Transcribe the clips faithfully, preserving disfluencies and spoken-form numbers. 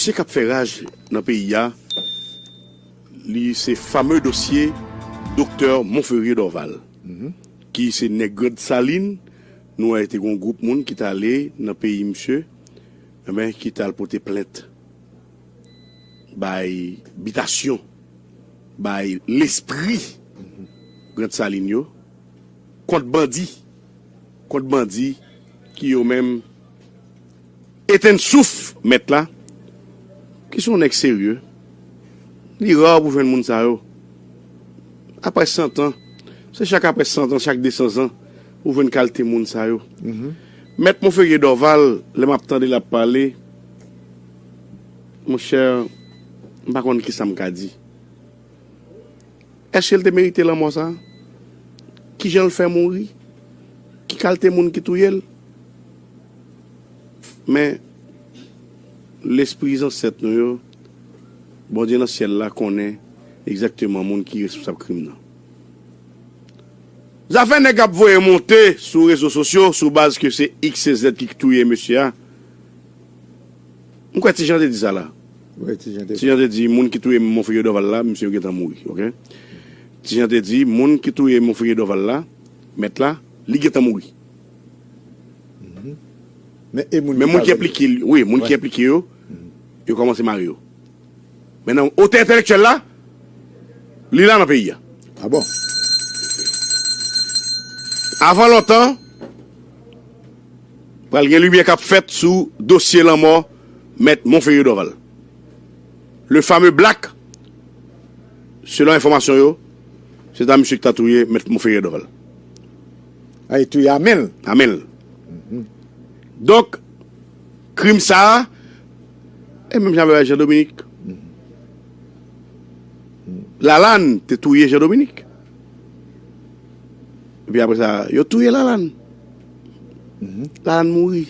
Dosye k ap fè raj nan peyi a, li se fame dosye Doktè Monferrier Dorval, ki se nèg Grand Salin. Nou wè te gen yon gwoup moun ki t ale nan peyi misye, enben, ki t al pote plent bay bitasyon, bay lespri Grand Salin yo, kont bandi, kont bandi ki yo menm etenn souf mèt la, ki se yon nèg serye. Li ra pou jwenn moun sa yo. Apre san tan, se chak apre san tan, chak de san zan, ou jwenn kalite moun sa yo. Mèt Monferrier Dorval, lè m ap tande l ap pale, monchè, m pa konn kisa m ka di. Èske l te merite lanmò sa a? Kijan l fè mouri? Ki kalite moun ki touye l? Men, lespri zansèt nou yo, Bondye nan syèl la konnen egzakteman moun ki responsab krim nan. Zafè nèg ap voye monte sou rezo sosyo sou baz ke se X, se Z ki touye mesye a. M kwè Ti Jan te di sa la. Wi, Ti Jan te Ti Jan te di, moun ki touye Monferrier Dorval la, misye gentan mouri, oke? Ti Jan te di, moun ki touye Monferrier Dorval la, mèt la, li gentan mouri. Men e moun Men ki moun ki enplike, wi, moun ki enplike yo, yo kòmanse mare yo. Men nan otè entèlektyèl la, li la nan peyi a. Ah bon? Avan lontan, pral gen limyè k ap fèt sou dosye lanmò Mèt Monferrier Dorval. Le fameux Black, selon enfòmasyon yo, se ta misye ki ta touye Mèt Monferrier Dorval. Ay, touye a men l. A men l. Donk, krim sa a, e menm jan avèk Jean Dominique. Lalann te touye Jean Dominique. Epi apre sa, yo touye Lalann. Lalann mouri.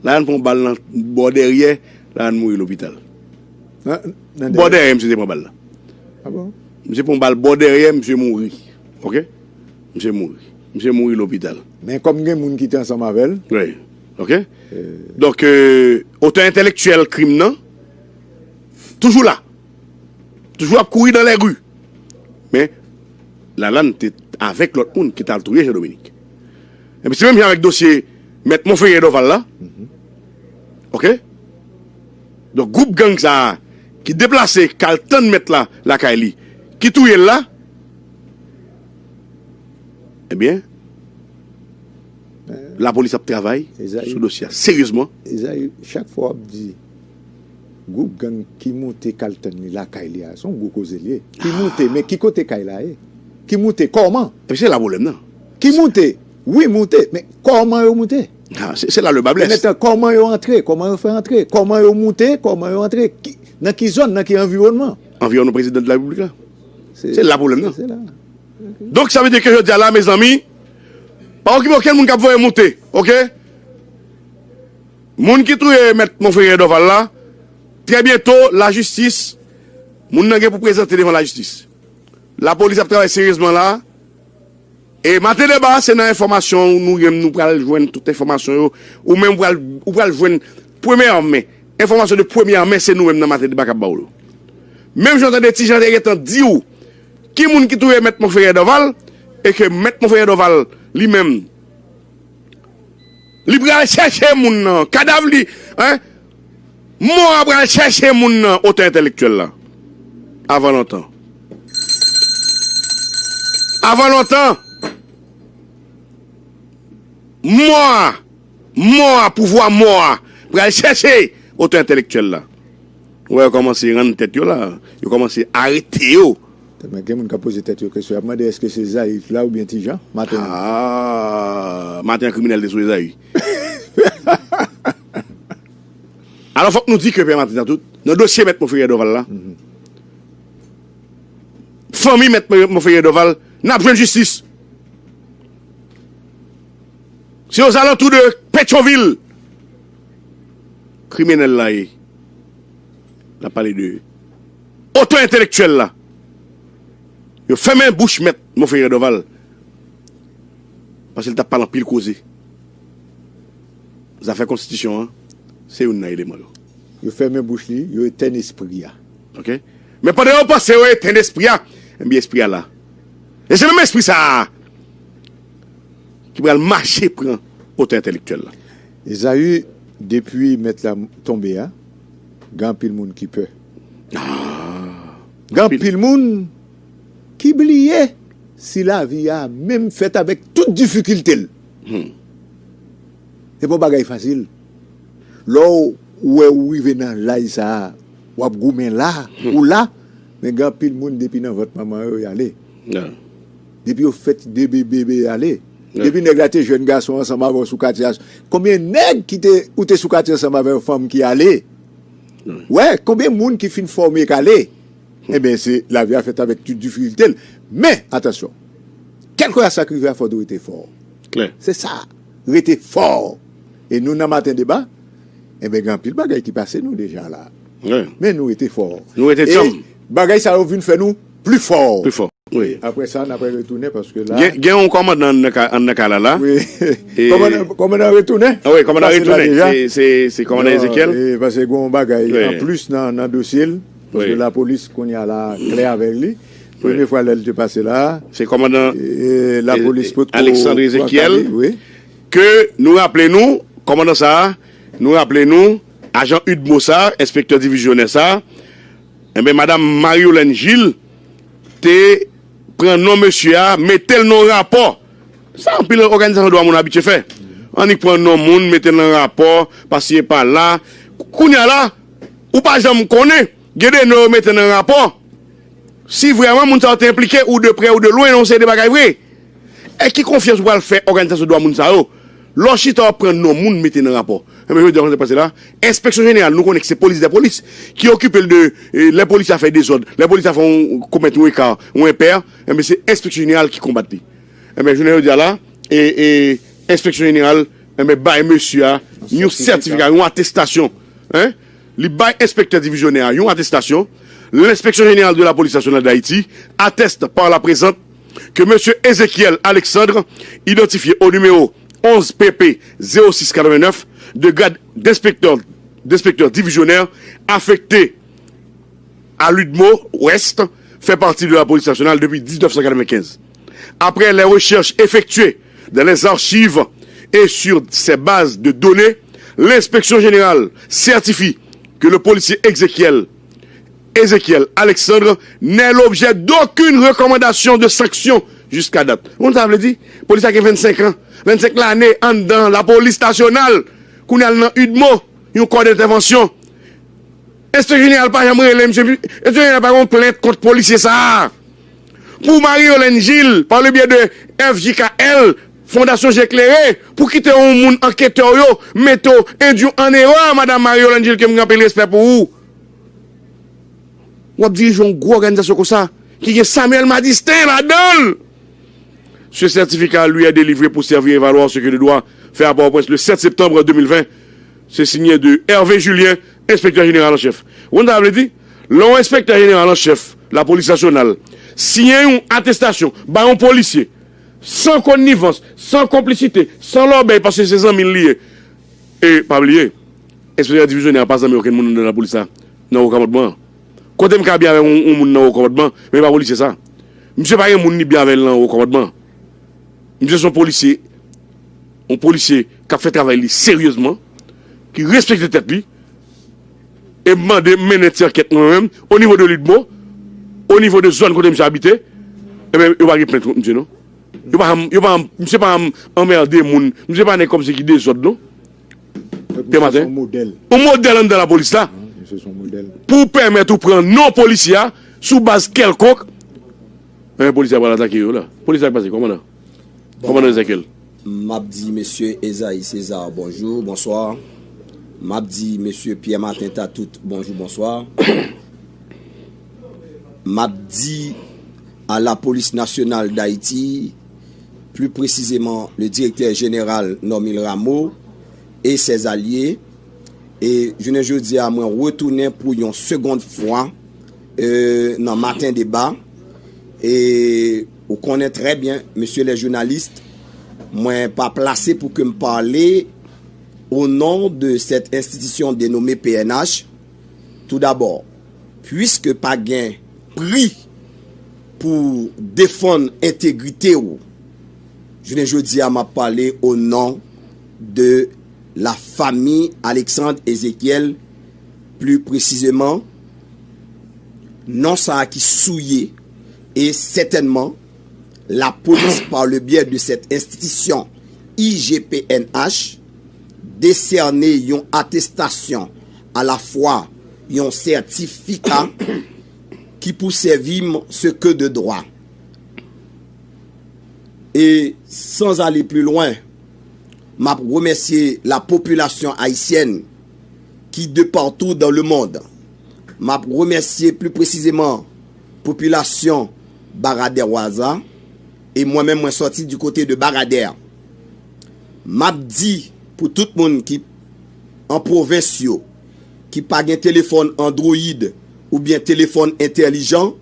Lalann pran bal nan bò dèyè, Lalann mouri lopital. Bò dèyè, misye te pran bal la. Ah bon? Misye pran bal bò dèyè, misye mouri. Oke? Misye mouri. Misye mouri lopital. Men kòm gen moun ki te ansanm avè l. Wi. Oke? Donk, euh, otè entèlektyèl krim nan, toujou la. Toujou ap kouri dans les rues. Men, Lalann te avèk lòt moun ki t al touye Jean Dominique. Epi se menm jan avèk dosye Mèt Monferrier Dorval la. Oke? Donk, gwoup gang sa a ki deplase k al tann mèt la lakay li, ki touye l la, ebyen, lapolis ap travay sou dosye a seryezman. Ezayi, chak fwa w ap di gwoup gang ki moute k al tann li lakay li a, se yon gwo koze l ye. Ki moute, men ki kote kay la ye? Ki moute, kòman? Epi se la pwoblèm nan. Ki moute? Wi, moute, men kòman yo moute? Ah, se, se la le bas blesse. Kòman yo antre? Kòman yo fè antre? Kòman yo moute? Kòman yo antre? Ki, nan ki zòn? Nan ki anviwònman? Anviwònman prezidan de la repiblik la. Se la pwoblèm nan. Se la. Donk, sa vle di ke jodi a la, mezanmi, pa okipe okenn moun k ap voye moute, oke? Moun ki touye Mèt Monferrier Dorval la, trè byento, lajistis, moun nan gen pou prezante devan lajistis. Lapolis ap travay seryezman la. E Maten Deba, se nan enfòmasyon nou menm nou pral jwenn tout enfòmasyon yo. Ou menm ou pral, ou pral jwenn premyè men. Enfòmasyon de premyè men, se nou menm nan Maten Deba k ap ba w yo. Menm jan w tande Ti Jan te gentan di w ki moun ki touye Mèt Monferrier Dorval, e ke Mèt Monferrier Dorval, li menm, li pral chèche moun nan, kadav li, en, mò a pral chèche moun nan, otè entèlektyèl la. Avan lontan. Avan lontan, mò a, mò a, pouvwa mò a pral chèche otè entèlektyèl la. Ou wè, yo kòmanse rann tèt yo la. Yo kòmanse arete yo. Tèlman gen moun k ap poze tèt yo kesyon, y ap mande èske se Zaïf la oubyen Ti Jan maten an. Ah, maten an kriminèl te sou Zaïf. Alò, fòk nou di ke Pè Martin Tatout, nan dosye Mèt Monferrier Dorval la, fanmi Mèt Monferrier Dorval, n ap jwenn jistis. Se ozalantou de Petyonvil kriminèl la ye. N ap pale de otè entèlektyèl la. Yo fèmen bouch Mèt Monferrier Dorval. Paske l t ap pale anpil koze. Zafè konstitisyon an, se youn nan eleman yo. Yo fèmen bouch li, yo etenn espri a. Ok. Men pandan yo panse yo etenn espri a, ebyen espri a la. E se menm espri sa a ki pral mache pran otè entèlektyèl la. Ezayi, depi mèt la tonbe a, gen anpil moun ki pè. Ah, gen anpil moun ki bliye si lavi a menm fèt avèk tout difikilte l. Hmm. Se pa yon bagay fasil. Lè w wè ou rive nan laj sa a, w ap goumen la, hmm, ou la, men gen anpil moun depi nan vant manman yo, y ale. Ah. Depi yo fèt, depi bebe, y ale. Ah. Depi nèg la te jèn gason ansanm avè w sou katye a, konbyen nèg ki te, ou te sou katye ansanm avè yon fanm ki ale? Ah. Wè, konbyen moun ki fin fòme k ale? Enben, se lavi a fèt avèk tout difikilte l. Men, atansyon, kèlkeswa sa k rive a, fò nou rete fò. Klè. Se sa, rete fò. E nou nan maten deba, enben, gen anpil bagay ki pase nou deja la. Wi. Men nou rete fò. Nou rete djanm. E bagay sa yo vin fè nou pli fò. Pli fò. Wi. Apre sa, n apral retounen paske la. Gen, gen yon kòmandan anndan ka-, anndan kay la la. Wi. E kòmandan, kòmandan retounen. Ah wi, kòmandan retounen. Se, se, se kòmandan Ezekyèl. E paske gen yon bagay anplis nan, nan dosye l. Paske lapolis kounye a la klè avèk li. Premye fwa lè l te pase la, se kòmandan, e, lapolis, e, potko Alexandre Ezekiel, wi, ke nou raple nou, kòmandan sa a, nou raple nou, ajan udmo sa a, enspektè divizyonè sa a, enben, madanm Marie Yolène Gilles te pran non mesye a, mete l nan rapò. Sa anpil òganizasyon dwa moun abitye fè. Annik pran non moun, mete l nan rapò, pa si e pa la. Kounye a la, ou pa janm konnen. Gen de non yo mete nan rapò. Si vrèman moun sa yo te enplike, ou de prè ou de lwen, nan yon seri de bagay vre. E ki konfyans ou pral fè òganizasyon dwa moun sa yo? Lè w chita w ap pran non moun mete nan rapò. Enben, jodi a, sa k pase la, enspeksyon jeneral, nou konnen ke se polis dè polis, ki okipe l de, e, lè polis la fè dezòd, lè polis la fè yon, komèt yon eka, yon enpè, enben, se enspeksyon jeneral ki konbat li. Enben, jounen jodi a la, e, e, enspeksyon jeneral, enben, bay mesye a yon sètifika, yon atestasyon. Hein? Li bay enspektè divizyonè a yon atestasyon. L'Inspection Générale de la Police Nationale d'Haïti atteste par la présente que monsieur Ézéchiel Alexandre, identifié au numéro onze P P zéro six quatre-vingt-neuf, de grade d'inspecteur, d'inspecteur divisionnaire, affecté à l'udmo Ouest, fait partie de la police nationale depuis dix-neuf cent quatre-vingt-quinze. Après les recherches effectuées dans les archives et sur ces bases de données, l'inspection générale certifie que le policier Ézéchiel, Ézéchiel Alexandre n'est l'objet d'aucune recommandation de sanction jusqu'à date. Ou konn sa vle di? Polis la gen vennsenk an, vennsenk lane anndan lapolis nasyonal. Kounye a l nan udmo, yon kò dentèvansyon. Enspektè jeneral pa janm rele misye. Enspektè jeneral pa gen yon plent kont polisye sa a. Pou Marie Yolène Gilles, par le biais de F J K L, Fondasyon Je Klere, pou kite yon moun anketè w yo mete w, endwi w an erè, madanm Marie Yolène Gilles, ke m gen anpil respè pou ou. W ap dirije yon gwo òganizasyon konsa, ki gen Samuel Madistin ladan l. Ce certificat lui est délivré pour servir et valoir ce que le droit fait à Port-au-Prince le sept septembre deux mille vingt. C'est signé de Hervé Julien, enspektè jeneral an chèf. Ou konn sa sa vle di? Lè yon enspektè jeneral an chèf lapolis nasyonal siyen yon atestasyon bay yon polisye, san konnivans, san konplisite, san lòbèy, paske se zanmi l li ye. E pa bliye, enspektè divizyonè a pa zanmi okenn moun anndan lapolis la, nan wo kòmandman an. Kote m ka byen avè yon, yon moun nan wo kòmandman, men e pa polisye sa. Misye pa gen moun li byen avè l nan wo kòmandman. Misye se yon polisye, yon polisye k ap fè travay li seryezman, ki respekte tèt li, e m mande m mennen ti ankèt mwen menm, o nivo de lidmo, o nivo de zòn kote misye abite, enben, yo pa gen plent kont misye non. Yo pa janm, yo pa janm, misye pa janm anmède moun, misye pa nèg kòmsi ki dezòd non. Dematen. Yon modèl anndan lapolis la. Pou pèmèt ou pran non polisye a sou baz kèlkonk. Men polisye a pral atake yo la. Polisye a k pase, kòmandan. Kòmandan Ezekiel. M ap di mesye Ezayi César bonjou, bonswa. M ap di mesye Pierre Martin Tatout bonjou, bonswa. M ap di à la police nationale d'Haïti, plus précisément le directeur général Normil Rameau et ses alliés. E jounen jodi a, mwen retounen pou yon segond fwa, e, nan Maten Deba. E ou konnen trè byen, mesye lè jounalis, mwen pa plase pou ke m pale o non de cette institution dénommée P N H, Toudabò, piske pa gen pri pou defann entegrite w, jounen jodi a m ap pale o non de la famille Alexandre Ezekiel, pli presizeman non sa a ki souye, e sètènman lapolis, par le biais de cette institution I G P N H, desène yon atestasyon, alafwa yon sètifika ki pou sèvi m seke de dwa. E sans aller plus loin, m ap remèsye la popilasyon ayisyèn ki de partou dans le monde. M ap remèsye pli presizeman popilasyon Baradè Waza, e mwen menm mwen sòti di kote de Baradè. M ap di pou tout moun ki an pwovens yo, ki pa gen telefòn Android oubyen telefòn entèlijan,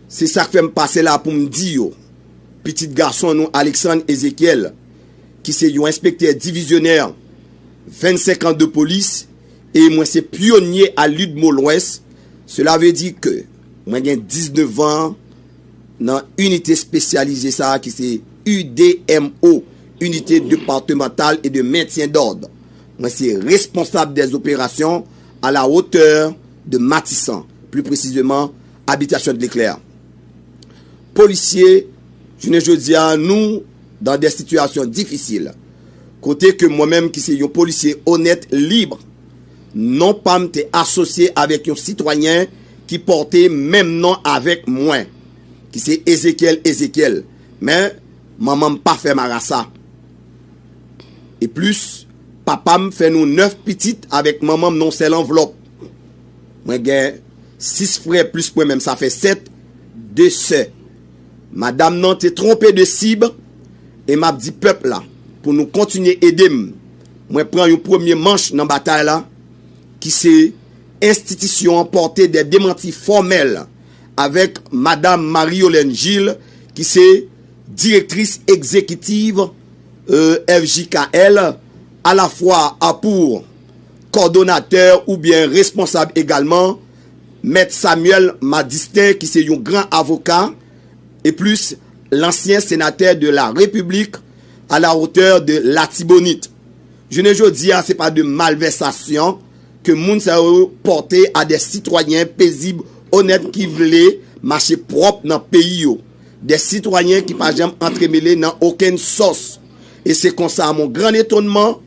se sa k fè m pase la pou m di yo, pitit gason nou Alexandre Ezekiel, ki se yon enspektè divizyonè vennsenk an de polis, e mwen se pyonye a Ludmo Lwès. Sela vle di ke mwen gen diznèf an nan inite espesyalize sa a ki se U D M O, Unité Départementale et de Maintien d'Ordre. Mwen se responsab des opérations à la hauteur de Matisan, pli presizeman Habitation de l'Éclair. Polisye, jounen jodi a, nou dan de sitiyasyon difisil. Kote ke mwen menm ki se yon polisye onèt, lib, non pa m te asosye avèk yon sitwayen ki pòte menm non avèk mwen, ki se Ezekiel Ezekiel. Men, manman m pa fè marasa. E plis, papa m fè nou nèf pitit avèk manman m nan yon sèl anvlòp. Mwen gen sis frè plis mwen menm, sa fè sèt, de sè. Madanm nan te twonpe de sib, e m ap di pèp la pou nou kontinye ede m. Mwen pran yon premye manch nan batay la, ki se enstitisyon an pòte de demanti fòmèl avèk madanm Marie Yolène Gilles, ki se direktris egzekitiv, e, F J K L, alafwa a pou kòdonatè oubyen responsab egalman, Mèt Samuel Madistin, ki se yon gran avoka, e plis lansyen senatè de la Repiblik à la hauteur de Latibonit. Jounen jodi a, se pa de malvèsasyon ke moun sa yo pòte a de sitwayen pezib, onèt, ki vle mache pwòp nan peyi yo. De sitwayen ki pa janm antremele nan okenn sòs. E se konsa, à mon grand étonnement,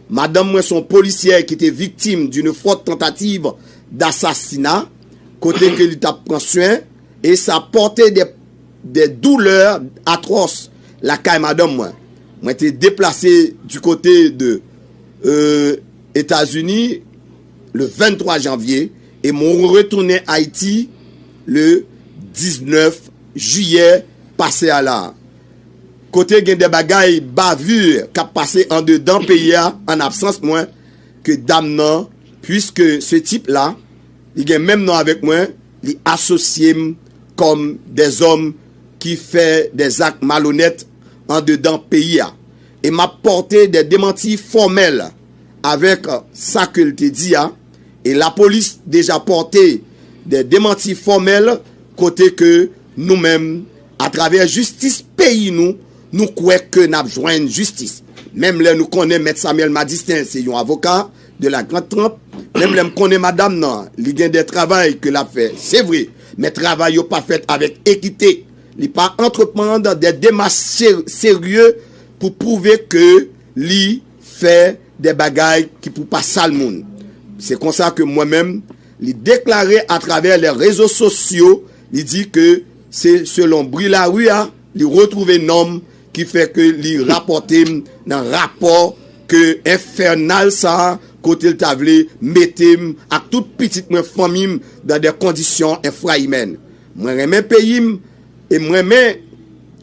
madanm mwen se yon polisyè ki te viktim d'une forte tentative d'assassinat, kote ke li t ap pran swen, e sa pòte de, de doulè atwòs lakay madanm mwen. Mwen te deplase du kote de, e, Etazini le venntwa janvye, e mwen retounen Ayiti le diznèf jiyè pase a la. Kote gen de bagay bavure k ap pase andedan peyi a an absans mwen, ke dam nan, puiske se tip la, li gen menm non avèk mwen, li asosye m kòm de zòm ki fè de zak malonèt andedan peyi a. E m ap pòte de demanti fòmèl avèk sa ke l te di a, e lapolis deja pòte de demanti fòmèl kote ke nou menm, atravè jistis peyi nou, nou kwè ke n ap jwenn jistis. Menm lè nou konnen Mèt Samuel Madistin se yon avoka de la Grande Tranp, menm lè m konnen madanm nan, li gen de travay ke l ap fè, se vre, men travay yo pa fèt avèk ekite. Li pa antreprann de demach se-, serye pou pwouve ke li fè de bagay ki pou pa sal moun. Se konsa ke mwen menm, li deklare atravè les réseaux sociaux, li di ke se selon bri lari a, li retwouve nonm ki fè ke li rapòte m nan rapò ke enfènal sa a, kote l ta vle mete m ak tout pitit mwen, fanmi m, dan de kondisyon enfrayimèn. Mwen renmen peyi m, e m renmen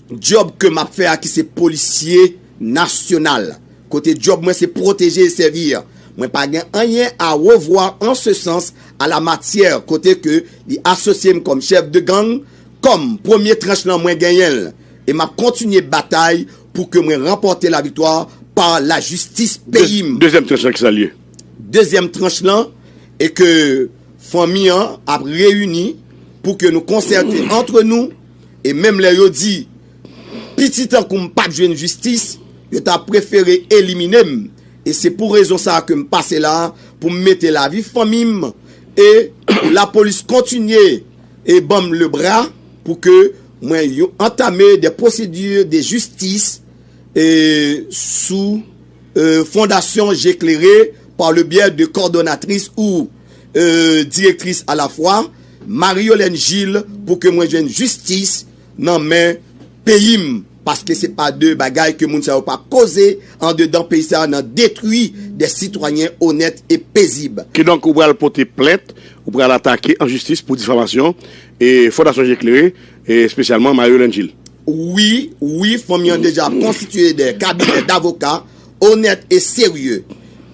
djòb ke m ap fè a ki se polisye nasyonal. Kote djòb mwen se pwoteje e sèvi. Mwen pa gen anyen a revwa an se sans a la matyè kote ke li asosye m kòm chèf de gang, kòm premye tranch lan mwen genyen l. E m ap kontinye batay pou ke mwen ranpòte laviktwa pa lajistis peyi m. Dezyèm tranch lan ki sa l ye? Dezyèm tranch lan, e ke fanmi an ap reyini pou ke nou konsète antre nou, e menm lè yo di pitit an kou m p ap jwenn jistis, yo ta prefere elimine m. E se pou rezon sa a ke m pase la a, pou m mete lavi fanmi m e pou lapolis kontinye e ban m le bra pou ke mwen yo antame de pwosedi de jistis e sou euh, Fondation J'éclairé par le biais de coordonnatrice ou euh, directrice à la fois, Marie-Yolène Gilles, pou ke mwen jwenn jistis nan men peyi m. Paske se pa de bagay ke moun sa yo pa koze andedan peyi sa nan detwi de sitwayen onèt e pezib. Kidonk, ou pral pote plent, ou pral atake an jistis pou difamasyon e Fondasyon J'éclairé, e espesyalman Mario Langil. Wi, wi, fanmi an deja konstitye de kabinè davoka onèt e serye.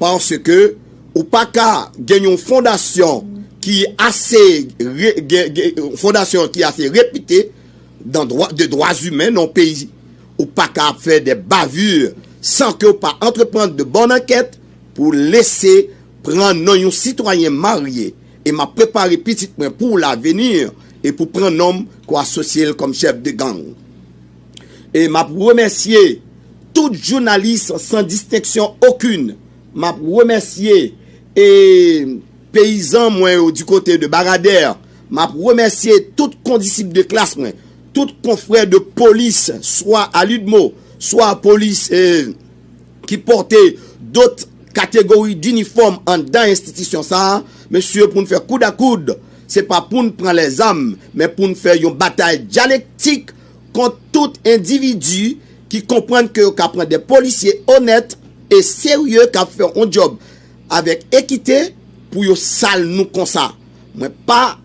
Paske ou pa ka gen yon fondasyon ki ase re- gen- gen- fondasyon ki ase repite dan dwa, de dwa imen nan yon peyi. Ou pa ka ap fè de bavure san ke ou pa antreprann de bòn ankèt pou lese pran non yon sitwayen marye. E m ap prepare pitit mwen pou laveni e pou pran non m kou asosye l kòm chèf de gang. E m ap remèsye tout jounalis san distenksyon okenn. M ap remèsye e peyizan mwen yo di kote de Baradè. M ap remèsye tout kondisip de klas mwen, tout konfrè de polis, swa a lidmo, swa polis e ki pòte dòt kategori dinifòm anndan enstitisyon sa a, mesye, pou n fè koud a koud, se pa pou n pran lèzam, men pou n fè yon batay dyalektik kont tout endividi ki konprann ke yo ka pran de polisye onèt e serye k ap fè yon djòb avèk ekite pou yo sal nou konsa. Mwen pa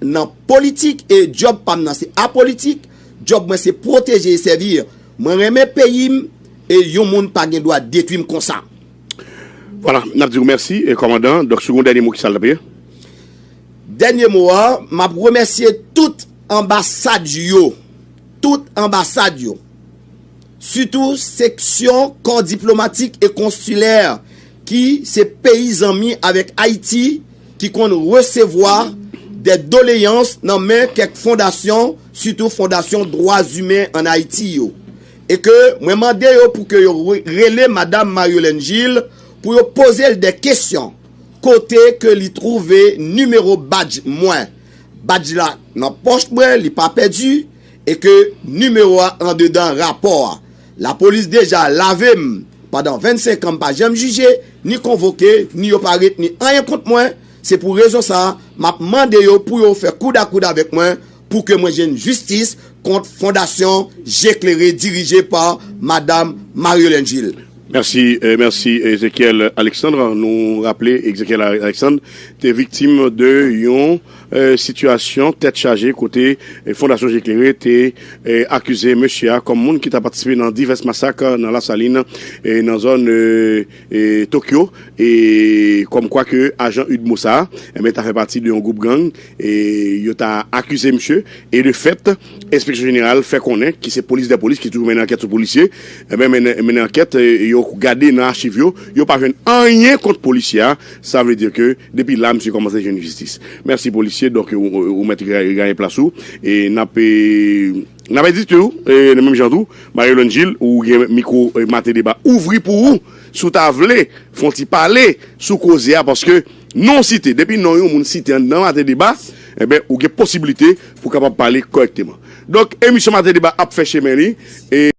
nan politik e djòb pa m nan se apolitik. Djòb mwen se pwoteje e sèvi. Mwen renmen peyi m e yon moun pa gen dwa detwi m konsa. Vwala, n ap di w mèsi, e, kòmandan. Donk, si w gen yon dènye mo, ki sa l t ap ye? Dènye mo a, m ap remèsye tout anbasad yo. Tout anbasad yo. Sitou seksyon kò diplomatik e konsilè ki se peyi zanmi avèk Ayiti ki konn resevwa de doleyans nan men kèk fondasyon, sitou fondasyon dwa imen ann Ayiti yo. E ke mwen mande yo pou ke yo re- rele Madanm Marie-Yolène Gilles pou yo poze l de kesyon kote ke li twouve nimewo badj mwen. Badj la nan pòch mwen, li pa pèdi, e ke nimewo a andedan rapò a. Lapolis deja lave m pandan vennsenk an, m pa janm jije, ni konvoke, ni yo pa retni anyen kont mwen. Se pou rezon sa a, m ap mande yo pou yo fè koud a koud avèk mwen pou ke mwen jwenn jistis kont Fondasyon J'éclairé dirije pa Madanm Marie-Yolène Gilles. Mèsi, e, mèsi Ezekiel Alexandre. Nou raple Ezekiel Alexandre te viktim de yon e, sitiyasyon tèt chaje kote e, Fondasyon J'éclairé te e, akize mesye a kòm moun ki ta patisipe nan divès masak nan Lasalin e nan zòn e, e, Tokyo, e kòmkwa ke ajan UDMO sa a, enben, ta fè pati de yon gwoup gang, e yo ta akize misye, e de fèt, Enspeksyon Jeneral fè konnen ki se polis dè polis ki toujou mennen ankèt sou polisye, enben, mennen, mennen ankèt, e yo gade nan achiv yo, yo pa jwenn anyen kont polisye a, sa vle di ke depi la, misye kòmanse jwenn jistis. Mèsi polisye, donk ou, ou, ou mèt re- reganye plas ou, e n ap, e, n ap edi tou, e, nan menm jan tou, Mario Langil, ou gen mikwo e, Maten Deba ouvri pou ou, si w ta vle, fè yon ti pale sou koze a, paske non w site, depi non yon moun site anndan Maten Deba, enben, ou gen posiblite pou w kapab pale kòrèkteman. Donk, emisyon Maten Deba ap fè chemen li, e